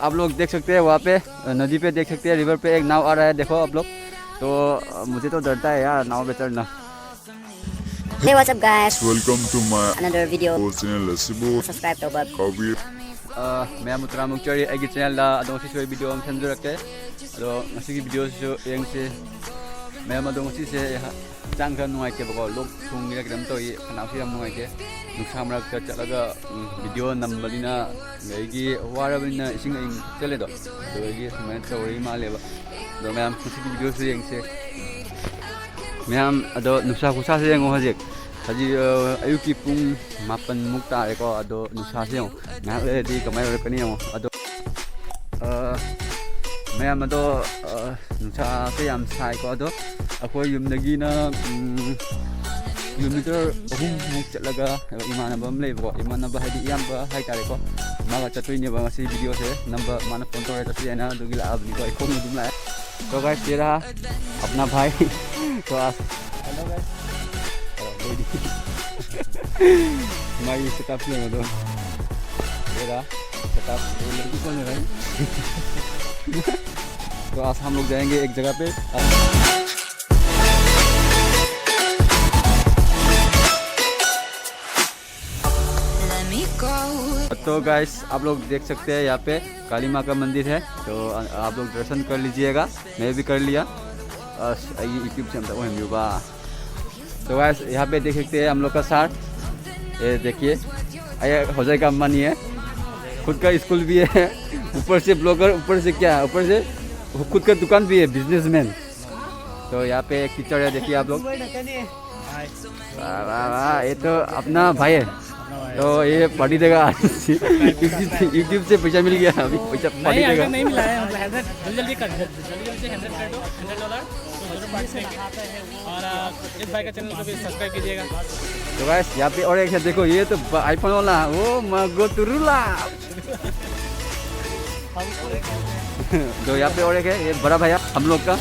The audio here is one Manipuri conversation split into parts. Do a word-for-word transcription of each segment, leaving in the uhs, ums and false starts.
आप लोग देख सकते हैं वहाँ पे, अ, नदी पे देख सकते हैं, रिवर पे एक नाव आ रहा है, देखो आप लोग। तो, अ, मुझे तो डरता है यार नाव पे चढ़ना। Hey, what's up, guys? Welcome to my Another video. Channel, Lasibo. Subscribe to Bob. Kawi. ꯑ, ꯃꯌꯥꯝꯕꯨ ꯇꯔꯥꯃꯨꯛ ꯆꯣꯔꯤ ꯑꯩꯒꯤ ꯆꯦꯅꯦꯜꯗ ꯑꯗꯣ ꯉꯁꯤꯁꯨ ꯑꯩ ꯚꯤꯗꯤꯑꯣ ꯑꯃ ꯁꯦꯝꯖꯔꯛꯀꯦ꯫ ꯑꯗꯣ ꯉꯁꯤꯒꯤ ꯚꯤꯗꯤꯑꯣꯁꯤꯁꯨ ꯌꯦꯡꯁꯤ꯫ ꯃꯌꯥꯝ ꯑꯗꯣ ꯉꯁꯤꯁꯦ ꯑꯩꯍꯥꯛ ꯍꯛꯆꯥꯡ ꯈꯔ ꯅꯨꯡꯉꯥꯏꯇꯦꯕꯀꯣ, ꯂꯣꯛ ꯊꯨꯡꯉꯤꯔ ꯀꯩꯅꯣꯝ ꯇꯧꯏ, ꯈꯅꯥꯎꯁꯤ ꯌꯥꯝ ꯅꯨꯡꯉꯥꯏꯇꯦ꯫ ꯅꯨꯡꯁꯥ ꯃꯔꯛꯇ ꯆꯠꯂꯒ, ꯎꯝ, ꯚꯤꯗꯤꯑꯣ ꯅꯝꯕꯅꯤꯅ, ꯑꯗꯒꯤ ꯋꯥꯔꯕꯅꯤꯅ ꯏꯁꯤꯡ ꯑꯏꯪ ꯆꯠꯂꯦꯗꯣ, ꯑꯗꯨꯗꯒꯤ ꯁꯨꯃꯥꯏꯅ ꯇꯧꯔꯤ ꯃꯥꯜꯂꯦꯕ꯫ ꯑꯗꯣ ꯃꯌꯥꯝ ꯉꯁꯤꯒꯤ ꯚꯤꯗꯤꯑꯣꯁꯨ ꯌꯦꯡꯁꯦ꯫ ꯃꯌꯥꯝ ꯑꯗꯣ ꯅꯨꯡꯁꯥ ꯈꯨꯁꯥꯁꯦ ꯌꯦꯡꯉꯣ ꯍꯧꯖꯤꯛ꯫ ꯍꯧꯖꯤꯛ, ꯑ, ꯑꯌꯨꯛꯀꯤ ꯄꯨꯡ ꯃꯥꯄꯟꯃꯨꯛ ꯇꯥꯔꯦꯀꯣ꯫ ꯑꯗꯣ ꯅꯨꯡꯁꯥꯁꯦ ꯌꯦꯡꯉꯣ꯫ ꯉꯥꯏꯍꯥꯛ ꯂꯩꯔꯗꯤ ꯀꯃꯥꯏꯅ ꯑꯣꯏꯔꯛꯀꯅꯤ ꯌꯦꯡꯉꯣ꯫ ꯑꯗꯣ, ꯑ, ꯃꯌꯥꯝ ꯑꯗꯣ, ꯑ, ꯅꯨꯡꯁꯥꯁꯦ ꯌꯥꯝ ꯁꯥꯏꯀꯣ꯫ ꯑꯗꯣ ꯑꯩꯈꯣꯏ ꯌꯨꯝꯗꯒꯤꯅ, ꯎꯝ, ꯀꯤꯂꯣꯃꯤꯇꯔ ꯑꯍꯨꯝꯃꯨꯛ ꯆꯠꯂꯒ ꯏꯃꯥꯟꯅꯕ ꯑꯃ ꯂꯩꯕꯀꯣ꯫ ꯏꯃꯥꯟꯅꯕ ꯍꯥꯏꯗꯤ ꯏꯌꯥꯝꯕ ꯍꯥꯏꯇꯥꯔꯦꯀꯣ꯫ ꯃꯥꯒ ꯆꯠꯇꯣꯏꯅꯦꯕ ꯉꯁꯤ ꯚꯤꯗꯤꯑꯣꯁꯦ ꯅꯝꯕ꯫ ꯃꯥꯅ ꯐꯣꯟ ꯇꯧꯔꯒ ꯆꯠꯁꯤ ꯍꯥꯏꯅ ꯑꯗꯨꯒꯤ ꯂꯥꯛꯑꯕꯅꯤꯀꯣ꯫ ꯑꯩ ꯈꯣꯡꯅ ꯑꯗꯨꯝ ꯂꯥꯛꯑꯦ꯫ तो guys, ये रहा अपना भाई। तो आज, हेलो guys। हमारी सेटअप नहीं है तो। ये रहा सेटअप। ये लड़की कौन है भाई? तो आज हम लोग जाएंगे एक जगह पे। तो गाइस, आप लोग देख सकते हैं यहाँ पे काली माँ का मंदिर है, तो आ- आप लोग दर्शन कर लीजिएगा। मैं भी कर लिया। अस- ये YouTube से हम तक वहीं मिलूंगा। तो गाइस, यहाँ पे देख सकते हैं हम लोग का सर, ये देखिए, ये हो जाएगा अम्बानी है, खुद का स्कूल भी है, ऊपर से ब्लॉगर, ऊपर से क्या, ऊपर से खुद का दुकान भी है, बिजनेसमैन। तो यहाँ पे एक टीचर है, देखिए आप लोग। वाह वाह वाह, ये तो अपना भाई है। तो ये पार्टी देगा आज। YouTube से, YouTube से पैसा मिल गया, अभी पैसा पार्टी नहीं, देगा। अभी नहीं मिला है, मतलब हंड्रेड, जल्दी जल्दी कर, जल्दी जल्दी हंड्रेड कर दो, हंड्रेड डॉलर। और, आ, इस भाई का चैनल को भी सब्सक्राइब कीजिएगा। तो गाइस, यहाँ पे और एक है, देखो, ये तो ब- आईफोन वाला, ओ माय गॉड, तुरुला। जो यहाँ पे और एक है, ये बड़ा भैया हम लोग का।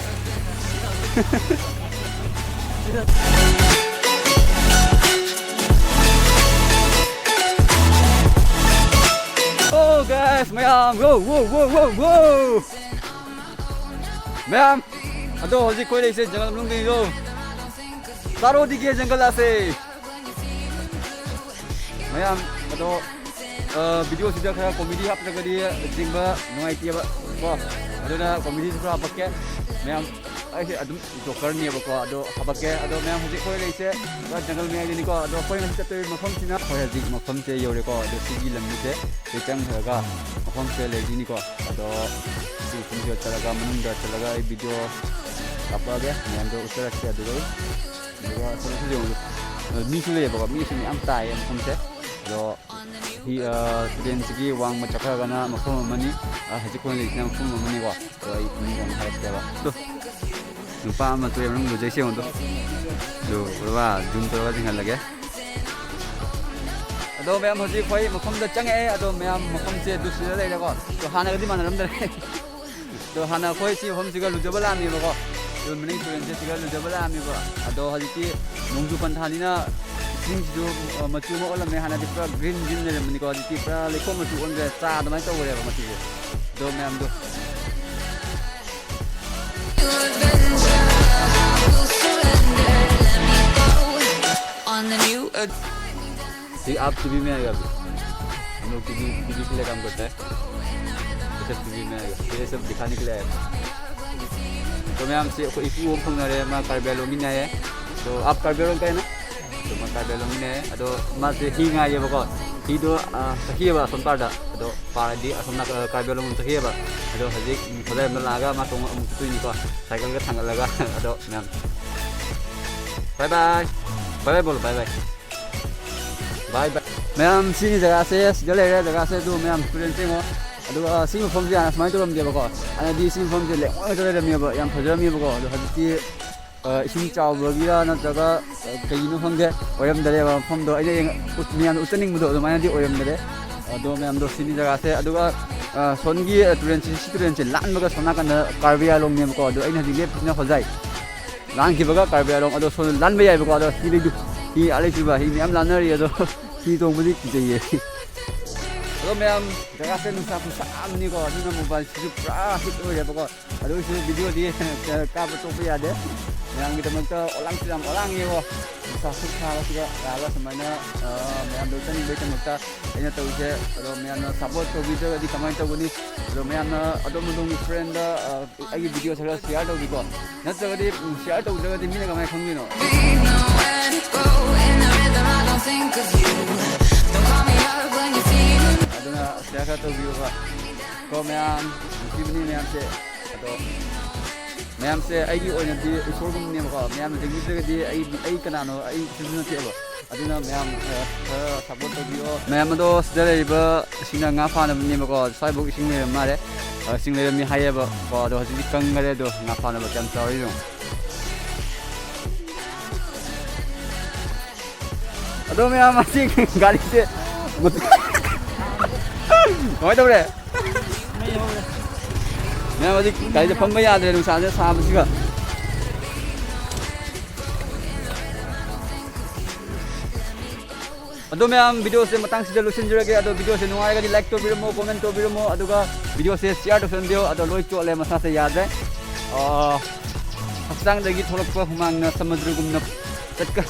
ओ गाइस, ꯑꯁ, ꯃꯌꯥꯝ, ꯋꯣ, ꯋꯣ, ꯋꯣ, ꯋꯣ, ꯋꯣ꯫ ꯃꯌꯥꯝ, ꯑꯗꯣ ꯍꯧꯖꯤꯛ ꯑꯩꯈꯣꯏ ꯂꯩꯁꯦ ꯖꯪꯒꯜ ꯃꯅꯨꯡꯗꯅꯤꯀꯣ꯫ ꯆꯥꯔꯣꯗꯤꯒꯦ ꯖꯪꯒꯜ ꯑꯁꯦ꯫ ꯃꯌꯥꯝ, ꯑꯗꯣ, ꯑ, video ꯁꯤꯗ ꯈꯔ comedy ꯍꯥꯞꯇ꯭ꯔꯒꯗꯤ ꯌꯦꯡꯕ ꯅꯨꯡꯉꯥꯏꯇꯦꯕ ꯀꯣ꯫ ꯑꯗꯨꯅ comedy ꯁꯨ ꯈꯔ ꯍꯥꯞꯄꯛꯀꯦ꯫ ꯃꯌꯥꯝ, ꯑꯩꯁꯦ ꯑꯗꯨꯝ Joker ꯅꯦꯕꯀꯣ, ꯑꯗꯣ ꯍꯥꯄꯛꯀꯦ꯫ ꯑꯗꯣ ꯃꯌꯥꯝ, ꯍꯧꯖꯤꯛ ꯑꯩꯈꯣꯏ ꯂꯩꯁꯦ ꯄꯨꯔꯥ ꯖꯪꯒꯜ ꯃꯌꯥꯏꯗꯅꯤꯀꯣ꯫ ꯑꯗꯣ ꯑꯩꯈꯣꯏ ꯉꯁꯤ ꯆꯠꯇꯣꯏ ꯃꯐꯝꯁꯤꯅ, ꯑꯩꯈꯣꯏ ꯍꯧꯖꯤꯛ ꯃꯐꯝꯁꯦ ꯌꯧꯔꯦꯀꯣ꯫ ꯑꯗꯣ ꯁꯤꯒꯤ ꯂꯝꯕꯤꯁꯦ ꯁꯤ ꯆꯪꯈ꯭ꯔꯒ ꯃꯐꯝꯁꯦ ꯂꯩꯗꯣꯏꯅꯤꯀꯣ꯫ ꯑꯗꯣ ꯁꯤ ꯃꯐꯝꯁꯤꯗ ꯆꯠꯂꯒ, ꯃꯅꯨꯡꯗ ꯆꯠꯂꯒ ꯑꯩ video ꯀꯥꯞꯄꯛꯑꯒꯦ, ꯃꯌꯥꯝꯗꯣ ꯎꯠꯆꯔꯛꯀꯦ꯫ ꯑꯗꯨꯒ ꯑꯩ, ꯑꯗꯨꯒ ꯁꯣꯝꯗꯁꯨ ꯌꯦꯡꯉꯨ꯫ ꯑꯗꯣ ꯃꯤꯁꯨ ꯂꯩꯌꯦꯕꯀꯣ, ꯃꯤꯁꯨ ꯃꯌꯥꯝ ꯇꯥꯏꯌꯦ ꯃꯐꯝꯁꯦ꯫ ꯑꯗꯣ ꯍꯤ-, ꯑ, ꯇꯨꯔꯦꯟꯁꯤꯒꯤ ꯋꯥꯡꯃ ꯆꯠꯈ꯭ꯔꯒꯅ ꯃꯐꯝ ꯑꯃꯅꯤ, ꯑ, ꯍꯧꯖꯤꯛ ꯑꯩꯈꯣꯏꯅ ꯂꯩꯁꯤꯅ ꯃꯐꯝ ꯑꯃꯅꯤꯀꯣ꯫ ꯑꯗꯣ ꯑꯩ ꯃꯤꯡ ꯑꯃ ꯍꯥꯏꯔꯛꯀꯦꯕ꯫ ꯑꯗꯣ ꯅꯨꯄꯥ ꯑꯃ ꯇꯨꯔꯦꯜ ꯃꯅꯨꯡ ꯂꯨꯖꯩꯁꯦ ꯌꯦꯡꯉꯣ ꯑꯗꯣ꯫ ꯑꯗꯣ ꯄꯨꯔꯥ zoom ꯇꯧꯔꯒ ꯆꯤꯡꯍꯜꯂꯒꯦ꯫ ꯑꯗꯣ ꯃꯌꯥꯝ, ꯍꯧꯖꯤꯛ ꯑꯩꯈꯣꯏ ꯃꯐꯝꯗ ꯆꯪꯉꯛꯑꯦ꯫ ꯑꯗꯣ ꯃꯌꯥꯝ, ꯃꯐꯝꯁꯦ ꯑꯗꯨ ꯁꯤꯗ ꯂꯩꯔꯦꯀꯣ꯫ ꯑꯗꯣ ꯍꯥꯟꯅꯒꯗꯤ ꯃꯥꯟꯅꯔꯝꯗ꯭ꯔꯦ꯫ ꯑꯗꯣ ꯍꯥꯟꯅ ꯑꯩꯈꯣꯏ ꯁꯤ ꯃꯐꯝꯁꯤꯒ ꯂꯨꯖꯕ ꯂꯥꯛꯑꯝꯃꯦꯕꯀꯣ꯫ ꯑꯗꯣ ꯃꯅꯤꯡ ꯇꯨꯔꯦꯜꯁꯦ ꯁꯤꯒ ꯂꯨꯖꯕ ꯂꯥꯛꯑꯝꯃꯦꯕ꯫ ꯑꯗꯣ ꯍꯧꯖꯤꯛꯇꯤ ꯅꯣꯡꯖꯨ ꯄꯟꯊꯥꯅꯤꯅ ꯏꯁꯤꯡꯁꯤꯁꯨ, ꯑ, ꯃꯆꯨ ꯑꯃ ꯑꯣꯜꯂꯝꯃꯦ꯫ ꯍꯥꯟꯅꯗꯤ ꯄꯨꯔꯥ green green ꯂꯩꯔꯝꯕꯅꯤꯀꯣ꯫ ꯍꯧꯖꯤꯛꯇꯤ ꯄꯨꯔꯥ ꯂꯩꯈꯣꯝ ꯃꯆꯨ ꯑꯣꯟꯈ꯭ꯔꯦ꯫ ꯆꯥ ꯑꯗꯨꯃꯥꯏꯅ ꯇꯧꯈ꯭ꯔꯦꯕ ꯃꯆꯨꯁꯦ꯫ ꯑꯗꯣ ꯃꯌꯥꯝꯗꯣ On the new ad- ये आप टीवी में आएगा अभी। हम लोग टीवी, टीवी के लिए काम करता है। ये सब टीवी में आएगा। ये सब दिखाने के लिए आया था। तो मैं हमसे कोई इशू हम फोन रहे, मैं कार्बी आंगलोंग में आए। तो आप कार्बी आंगलोंग का है ना? तो मैं कार्बी आंगलोंग में आए। ꯑꯗꯣ ꯃꯥꯁꯦ ꯍꯤ ꯉꯥꯏꯌꯦꯕꯀꯣ꯫ ꯍꯤꯗꯣ, ꯑ, ꯆꯠꯈꯤꯑꯕ ꯑꯁꯣꯝ ꯄꯥꯔꯗ꯫ ꯑꯗꯣ ꯄꯥꯔꯗꯤ ꯑꯁꯣꯝ ꯅꯥꯀ-, ꯀꯥꯏꯕ ꯂꯣꯝ ꯆꯠꯈꯤꯑꯕ꯫ ꯑꯗꯣ ꯍꯧꯖꯤꯛ ꯈꯨꯗꯥꯏ ꯑꯃꯗ ꯂꯥꯛꯑꯒ ꯃꯥ ꯇꯣꯡꯉ ꯑꯃꯨꯛ ꯆꯠꯇꯣꯏꯅꯤꯀꯣ꯫ ꯁꯥꯏꯀꯜꯒ ꯊꯥꯡꯒꯠꯂꯒ꯫ ꯑꯗꯣ ꯃꯌꯥꯝ, bye bye꯫ Bye bye ꯕꯣꯂꯣ, bye bye꯫ Bye bye꯫ ꯃꯌꯥꯝ, ꯁꯤꯒꯤ ꯖꯒꯥꯁꯦ, ꯁꯤꯗ ꯂꯩꯔꯦ ꯖꯒꯥꯁꯦ꯫ ꯑꯗꯨ ꯃꯌꯥꯝ, ꯇꯨꯔꯦꯟꯁꯦ ꯌꯦꯡꯉꯣ꯫ ꯑꯗꯨꯒ ꯁꯤ ꯃꯐꯝꯁꯦ ꯍꯥꯟꯅ ꯁꯨꯃꯥꯏꯅ ꯇꯧꯔꯝꯗꯦꯕꯀꯣ꯫ ꯍꯥꯟꯅꯗꯤ ꯁꯤ ꯃꯐꯝꯁꯦ ꯂꯦꯡꯉꯣꯏ ꯉꯥꯛꯇ ꯂꯩꯔꯝꯃꯦꯕ, ꯌꯥꯝ ꯐꯖꯔꯝꯃꯦꯕꯀꯣ꯫ ꯑꯗꯣ ꯍꯧꯖꯤꯛꯇꯤ, ꯑ, ꯏꯁꯤꯡ ꯆꯥꯎꯕꯒꯤꯔ ꯅꯠꯇ꯭ꯔꯒ, ꯑ, ꯀꯩꯒꯤꯅꯣ ꯈꯪꯗꯦ, ꯑꯣꯏꯔꯝꯗꯔꯦꯕ ꯃꯐꯝꯗꯣ꯫ ꯑꯩꯅ ꯌꯦꯡ-, ꯎꯠ-, ꯃꯌꯥꯝꯗ ꯎꯠꯆꯅꯤꯡꯕꯗꯣ ꯑꯗꯨꯃꯥꯏꯅꯗꯤ ꯑꯣꯏꯔꯝꯗꯔꯦ꯫ ꯑꯗꯣ ꯃꯌꯥꯝꯗꯣ, ꯁꯤꯅꯤ ꯖꯒꯥꯁꯦ꯫ ꯑꯗꯨꯒ, ꯑ, ꯁꯣꯟꯒꯤ, ꯑ, ꯇꯨꯔꯦꯟꯁꯤ, ꯁꯤ ꯇꯨꯔꯦꯟꯁꯦ ꯂꯥꯟꯕꯒ ꯁꯣꯝ ꯅꯥꯀꯟꯗ ꯀꯥꯔꯕꯤ ꯑꯥꯂꯣꯡꯅꯦꯕꯀꯣ꯫ ꯑꯗꯣ ꯑꯩꯅ ꯍꯧꯖꯤꯛ ꯂꯦꯞꯄꯤꯁꯤꯅ ꯍꯣꯖꯥꯏ꯫ ꯂꯥꯟꯈꯤꯕꯒ ꯀꯥꯔꯕꯤ ꯑꯥꯂꯣꯡ꯫ ꯑꯗꯣ ꯁꯣꯝꯗ ꯂꯥꯟꯕ ꯌꯥꯏꯕꯀꯣ꯫ ꯑꯗꯣ ꯍꯤ ꯂꯩꯗꯨ, ꯍꯤ ꯑꯥ ꯂꯩꯇ꯭ꯔꯤꯕ, ꯍꯤ ꯃꯌꯥꯝ ꯂꯥꯟꯅꯔꯤ꯫ ꯑꯗꯣ ꯍꯤ ꯇꯣꯡꯕꯗꯤ ꯀꯤꯖꯩꯌꯦ꯫ ꯑꯗꯣ ꯃꯌꯥꯝ, ꯖꯒꯥꯁꯦ ꯅꯨꯡꯁꯥ ꯈꯨꯁꯥ ꯑꯃꯅꯤꯀꯣ, ꯑꯗꯨꯅ ꯃꯣꯕꯥꯏꯜꯁꯤꯁꯨ ꯄꯨꯔꯥ ꯍꯤꯠ ꯑꯣꯏꯔꯦꯕꯀꯣ꯫ ꯑꯗꯨ ꯑꯣꯏꯔꯁꯨ ꯚꯤꯗꯤꯑꯣꯗꯤ ꯀꯥꯞꯄ ꯇꯣꯛꯄ ꯌꯥꯗꯦ꯫ ꯃꯌꯥꯝꯒꯤꯗꯃꯛꯇ ꯑꯣꯂꯥꯡꯁꯨ ꯌꯥꯝ ꯑꯣꯂꯥꯡꯉꯦꯕꯣ꯫ ꯅꯨꯡꯁꯥ ꯁꯨꯛ ꯁꯥꯕꯁꯤꯗ ꯂꯥꯛꯑꯒ ꯁꯨꯃꯥꯏꯅ, ꯑ, ꯃꯌꯥꯝꯗꯣ ꯆꯠꯅꯤꯡꯕꯒꯤꯗꯃꯛꯇ ꯑꯩꯅ ꯇꯧꯔꯤꯁꯦ꯫ ꯑꯗꯣ ꯃꯌꯥꯝꯅ ꯁꯞꯄꯣꯔꯠ ꯇꯧꯕꯤꯗ꯭ꯔꯒꯗꯤ ꯀꯃꯥꯏꯅ ꯇꯧꯒꯅꯤ? ꯑꯗꯣ ꯃꯌꯥꯝꯅ ꯑꯗꯣꯝ ꯑꯗꯣꯝꯒꯤ ꯐ꯭ꯔꯦꯟꯗ, ꯑ, ꯑꯩꯒꯤ ꯚꯤꯗꯤꯑꯣꯁꯦ ꯈꯔ ꯁꯤꯌꯥꯔ ꯇꯧꯕꯤꯀꯣ꯫ ꯅꯠꯇ꯭ꯔꯒꯗꯤ, ꯎꯝ, ꯁꯤꯌꯥꯔ ꯇꯧꯗ꯭ꯔꯒꯗꯤ ꯃꯤꯅ ꯀꯃꯥꯏꯅ ꯈꯪꯗꯣꯏꯅꯣ? ꯑꯗꯨꯅ ꯁꯤꯌꯥꯔ ꯈꯔ ꯇꯧꯕꯤꯌꯨꯕ꯫ ꯀꯣ ꯃꯌꯥꯝ, ꯅꯨꯡꯁꯤꯕꯅꯤ ꯃꯌꯥꯝꯁꯦ꯫ ꯑꯗꯣ ꯃꯌꯥꯝꯁꯦ ꯑꯩꯒꯤ ꯑꯣꯏꯅꯗꯤ ꯏꯁꯣꯔꯒꯨꯝꯕꯅꯦꯕꯀꯣ꯫ ꯃꯌꯥꯝꯅ ꯌꯦꯡꯕꯤꯗ꯭ꯔꯒꯗꯤ ꯑꯩ, ꯑꯩ ꯀꯅꯥꯅꯣ? ꯑꯩ ꯀꯔꯤꯁꯨ ꯅꯠꯇꯦꯕ꯫ ꯑꯗꯨꯅ ꯃꯌꯥꯝ, ꯑ, ꯈꯔ ꯁꯞꯄꯣꯔꯠ ꯇꯧꯕꯤꯌꯣ꯫ ꯃꯌꯥꯝ ꯑꯗꯣ ꯁꯤꯗ ꯂꯩꯔꯤꯕ ꯁꯤꯅ ꯉꯥ ꯐꯥꯅꯕꯅꯦꯕꯀꯣ꯫ ꯁ꯭ꯋꯥꯏꯐꯥꯎ ꯏꯁꯤꯡ ꯂꯩꯔꯝ ꯃꯥꯜꯂꯦ꯫ ꯑ, ꯏꯁꯤꯡ ꯂꯩꯔꯝꯃꯤ ꯍꯥꯏꯌꯦꯕꯀꯣ꯫ ꯑꯗꯣ ꯍꯧꯖꯤꯛꯇꯤ ꯀꯪꯈꯔꯦ꯫ ꯑꯗꯣ ꯉꯥ ꯐꯥꯅꯕ ꯀꯌꯥꯝ ꯆꯥꯎꯔꯤ ꯌꯦꯡꯉꯣ꯫ ꯑꯗꯣ ꯃꯌꯥꯝ, ꯑꯁꯤ ꯒꯥꯔꯤꯁꯦ ꯀꯃꯥꯏꯅ ꯇꯧꯔꯦ? ꯃꯌꯥꯝ, ꯍꯧꯖꯤꯛ ꯒꯥꯔꯤꯗ ꯐꯝꯕ ꯌꯥꯗ꯭ꯔꯦ, ꯅꯨꯡꯁꯥꯁꯦ ꯁꯥꯕꯁꯤꯒ꯫ ꯑꯗꯣ ꯃꯌꯥꯝ, ꯚꯤꯗꯤꯑꯣꯁꯦ ꯃꯇꯥꯡꯁꯤꯗ ꯂꯣꯏꯁꯤꯟꯖꯔꯒꯦ꯫ ꯑꯗꯣ ꯚꯤꯗꯤꯑꯣꯁꯦ ꯅꯨꯡꯉꯥꯏꯔꯒꯗꯤ ꯂꯥꯏꯛ ꯇꯧꯕꯤꯔꯝꯃꯣ, ꯀꯣꯃꯦꯟ ꯇꯧꯕꯤꯔꯝꯃꯣ, ꯑꯗꯨꯒ ꯚꯤꯗꯤꯑꯣꯁꯦ ꯁꯤꯌꯥꯔ ꯇꯧꯁꯟꯕꯤꯌꯣ꯫ ꯑꯗꯣ ꯂꯣꯏ ꯆꯣꯠꯂꯦ, ꯃꯁꯥꯁꯦ ꯌꯥꯗ꯭ꯔꯦ꯫ ꯑꯥ, ꯍꯛꯆꯥꯡꯗꯒꯤ ꯊꯣꯛꯂꯛꯄ ꯍꯨꯃꯥꯡꯅ ꯁꯃꯨꯗ꯭ꯔꯒꯨꯝꯅ ꯆꯠꯀ-,